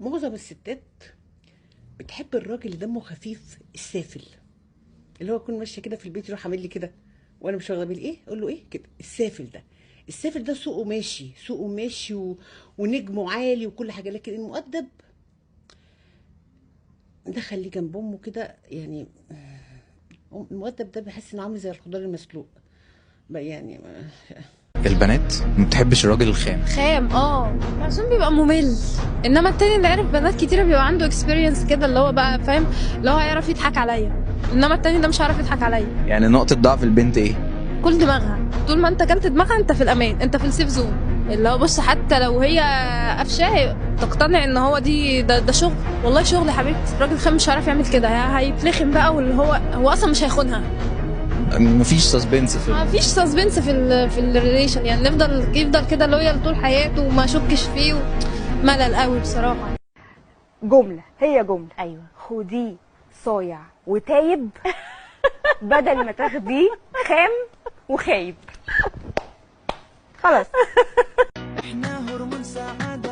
معظم الستات بتحب الراجل اللي دمه خفيف السافل، اللي هو يكون ماشي كده في البيت يروح عامل لي كده وانا مش واخده بالي، ايه اقول له ايه كده. السافل ده، السافل ده سوقه ماشي، سوقه ماشي ونجمه عالي وكل حاجة. لكن المؤدب ده خليه جنب امه كده، يعني المؤدب ده بحس انه عامل زي الخضار المسلوق يعني. البنات ما بتحبش الراجل الخام. خام عشان بيبقى ممل، انما التاني اللي عارف بنات كتيرة بيبقى عنده experience كده، اللي هو بقى فاهم، اللي هو هيعرف يضحك عليا، انما التاني ده مش هيعرف يضحك عليا. يعني نقطة ضعف البنت ايه؟ كل دماغها، طول ما انت كلت دماغها انت في الامان، انت في ال safe zone، اللي هو بص حتى لو هي قفشاه تقتنع ان هو دي ده شغل، والله شغل يا حبيبتي. الراجل خام مش هيعرف يعمل كده، هيتلخم بقى، واللي هو اصلا مش هيخونها. مفيش suspense في مفيش suspense في ال relation، يعني يفضل كده loyal طول حياته وما اشكش فيه، ملل قوي بصراحة. جملة هي جملة، ايوه، خديه صايع وتايب بدل ما تاخديه خام وخايب. خلاص. احنا هرمون سعادة.